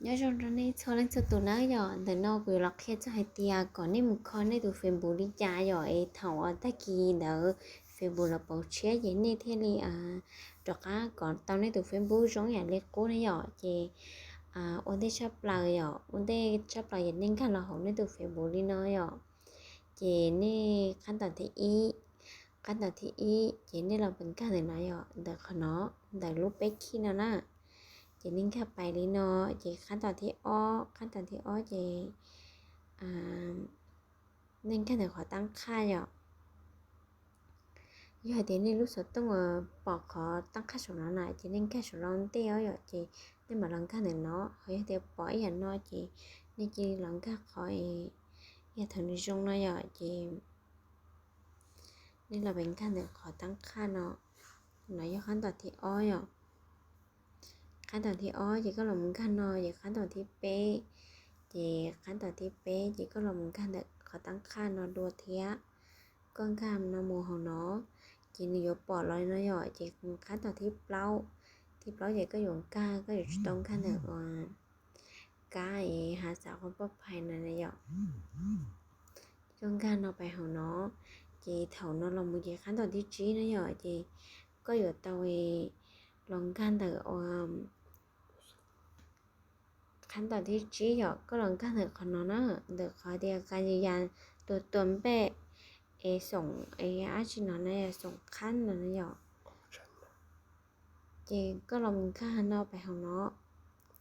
Nyob zoo rau nej txhua leej txhua tus na yom, ntawm no kuv yuav los qhia txog hais tias kom nej mus kho nej tus Facebook li cas yom, es thaum uas tag kis ntawd Facebook los pauv tshiab ces nej thiaj li rov qab kov tau nej tus Facebook zoo yam li qub na yom. Ces ua ntej tshaj plaws yom, ua ntej tshaj plaws ces nej nkag los hauv nej tus Facebook li no yom. Ces nej qhab tom thib ib, qhab tom thib ib ces nej los pes nkag ntawm no yom, ntawm qhov no, ntawm lub peb khij no na. Ces nej nkag pais li no, ces qhab tom thib ob, qhab tom thib ob ces nej nkag ntawm qhov tab qhaj yom. Yog hais tias nej lub xov tooj uas pom qhov tab qhaj saum no na ces nej nkag saum no ntej os yom, ces nej mam los nkag ntawm no. Ho yog tias pom ib yam no ces nej cia li los nkag qhov yog thaum nws zoo no yom, ces nej los pes nkag ntawm qhov tab qhaj no. No yog qhab tom thib ob yom. Qhab tom thib ob ces koj los mus nkag no, ces qhab tom thib peb, ces qhab tom thib peb ces koj los mus nkag ntawm qhov tab qhaj no dua thiab. Koj nkag no mus hauv no, ces nws yuav pom los li no yom, ces qhab tom thib plaub, thib plaub ces koj yuav nkag, koj yuav tsum tau nkag ntawm kab es hav xav qhov poj phais no na yom. Koj nkag no pais hauv no, ces thaum no los mus ces qhab tom thib tsib na yom, ces koj yuav tau los nkag ntawm ua qhab tom thib tsib yom, koj los nkag ntawm qhov no na, ntawm qhov tias ka yas tua tua npej es xoom es dab tsi no na, xoom qhab no na yom. Ces koj los mus nkag no pais hauv no,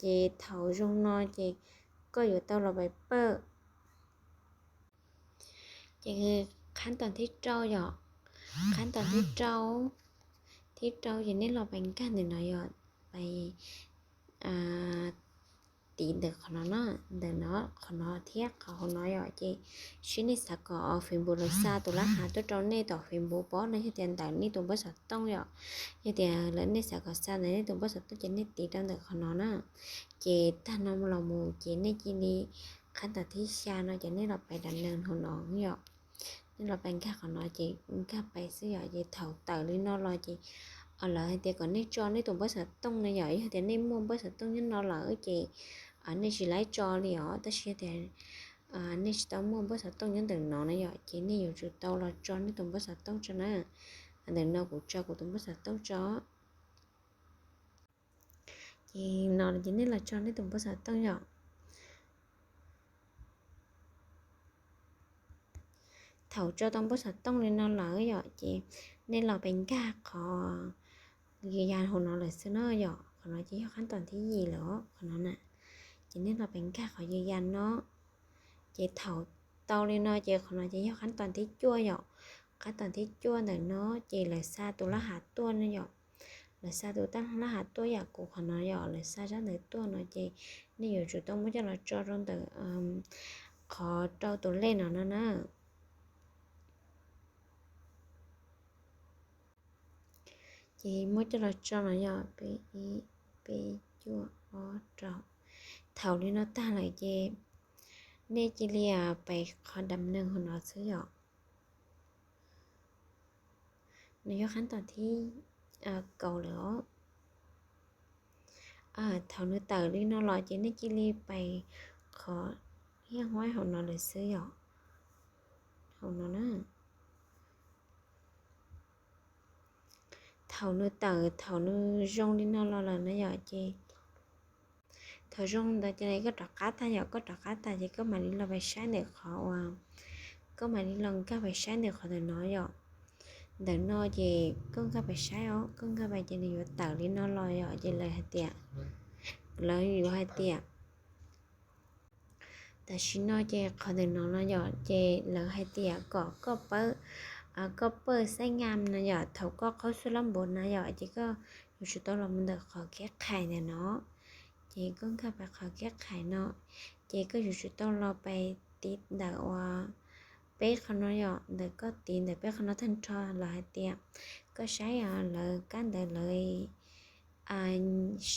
ces thaum zoo no ces koj yuav tau los pais pawj. Ces qhab tom thib rau yom, qhab tom thib rau, thib rau ces nej los pais nkag ntawm no yom, pais tiv ntawm qhov no na, ntawm no qhov no thiab qhov hauv no yom, ces seb nej xav kom Facebook lawv xa tus lab hav tuaj rau nej tom Facebook pob no, yog tias ntawm nej tus npawb xov tooj yom, yog tias lawv nej xav kom xa ntawm nej tus npawb xov tooj ces nej tiv rau ntawm qhov no na. Ces tag no los mus ces nej cia li qhab tom thib xya no ces nej los pais dam neeg hauv no yom. Nej los pais nkag qhov no ces nkag pais xwb yom, ces thaum tawm li no los ces lawv hais tias kom nej tso nej tus npawb xov tooj na yom. Yog tias nej muaj npawb xov tooj nyob no lawm ces nej tsis laib tso li os, tab sis yog tias nej tsis tau muaj npawb xov tooj nyob ntawm no na yom, ces nej yuav tsum tau los tso nej tus npawb xov tooj tso na. Ntawm no kuv tso kuv tus npawb xov tooj tso. Ces no ces nej los tso nej tus npawb xov tooj yom. Thaum tso tau npawb xov tooj li no lawm yom, ces nej los pais nkag qhov yws yas hauv no lawm xwb no yom. Qhov no ces yog qhab tom thib yim lawm os, qhov no na. Ces nej los pais nkag qhov yws yas no. Ces thaum tau li no ces qhov no ces yog qhab tom thib cuaj yom. Qhab tom thib cuaj ntawm no ces lawv xa tus lab hav tuaj no yom. Lawv xa tus lab hav tuaj yam kuv qhov no yom, lawv xa zaj ntawd tuaj no ces nej yuav tsum tau muab coj los tso rau ntawm qhov rau tus lej no no na. Ces muab coj los tso no yom, peb ib, peb cuaj, ob rau. Thaum li no tag lawm ces nej cia li pais qhov dam neeg hauv no xwb yom. Nws yog qhab tom thib kaum lawm os. Thaum nws tawm li no los ces nej cia li pais qhov hiaj huab hauv no lawm xwb yom. Hauv no na. Thaum nws tawm, thaum nws zoo li no los lawm na yom, ces thaum zoo ntawd ces koj rov qab tag yom, koj rov qab tag ces koj mam li los pais saib ntawm qhov uas, koj mam li los nkag pais saib ntawm qhov ntawm no yom. Ntawm no ces koj nkag pais saib os, koj nkag pais ces nws yuav tawm li no los yom, ces lawv hais tias, lawv yuav hais tias tam sim no ces qhov ntawm no no yom, ces lawv hais tias kom koj pawj, koj pawj xaib nyam no yom, thaum koj qhaub xuab lab npaum no yom, ces koj yuav tsum tau los mus ntawm qhov kiab qhais ntawm no. Ces koj nkag pais qhov kiab qhais no, ces koj yuav tsum tau los pais tiv ntawm uas peb qhov no yom, ntawm koj tiv ntawm peb qhov no tag nrho lawv hais tias, koj saib lawv kab ntawd lawv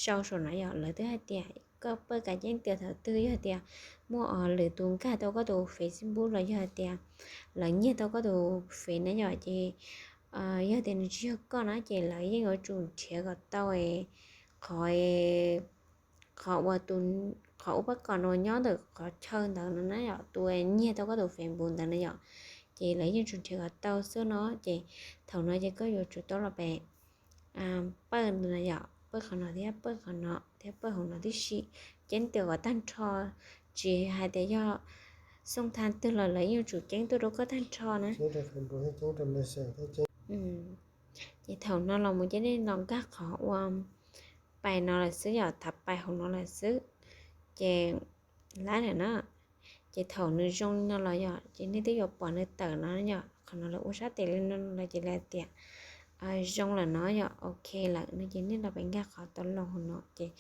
sau saum no yom, lawv twb hais tias koj pawj kav ceeb tias thaum twg yog tias muaj lwm tus nkag tau koj tus Facebook los yog hais tias lawv nyiag tau koj tus Face na yom, ces yog tias nws tsis yog koj na ces lawv yeej yuav tsum nrhiav kom tau qhov, qhov uas tus, qhov ua pab kom no nyob ntawm qhov chaw ntawd no na yom, tus nyiag tau koj tus Facebook ntawd na yom, ces lawv yeej tsuas nrhiav kom tau xwb no. Ces thaum no ces koj yuav tsum tau los pem pawj no yom, pawj qhov no thiab pawj qhov no thiab pawj hauv no tib si, ceeb tias kom tag nrho, tsis hais tias yog xoo thaj twg los lawv yeej yuav tsum ceeb tuaj rau koj tag nrho na. Ces thaum no los mus ces nej los nkag qhov ua pais no lawm xwb yom, thav pais hauv no lawm xwb, ces lab lawm na. Ces thaum nws zoo li no los yom, ces nej twb yuav pom nws tawm no yom, qhov no lawv ua sab tes li no los ces lawv tias zoo lawm no yom, ok lawm no ces nej los pem nkag qhov tau los hauv no ces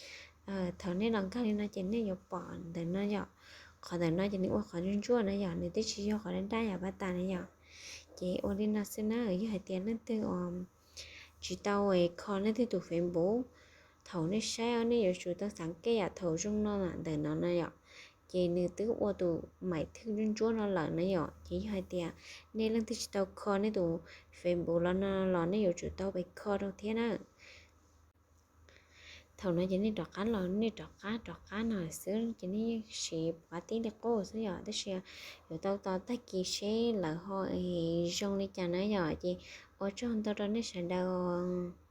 thaum nej los nkag li no ces nej yuav pom ntawm no yom, qhov ntawm no ces nws ua qhov ntsuab ntsuab na yom, nws twb tsis yog qhov daj daj yam pab tas na yom. Ces ua li no xwb na, yog hais tias leej twg tsis tau kho leej twg tus Facebook, thaum nej saib nej yuav tsum tau xav kej yam thaum zoo no ntawm no na yom, ces nws twb ua tus maim thwj ntsuab ntsuab no lawm na yom. Ces yog hais tias nej leej twg tsis tau kho nej tus Facebook los no los nej yuav tsum tau pem kho rau thiab na. Thaum no ces nej rov qab los, nej rov qab rov qab no xwb ces nej yeej siv pas tib li qub xwb yom, tab sis yuav tau tos tag kis seb lawv ho zoo li cas na yom. Ces ua tsaug ntau rau nej sawv daws.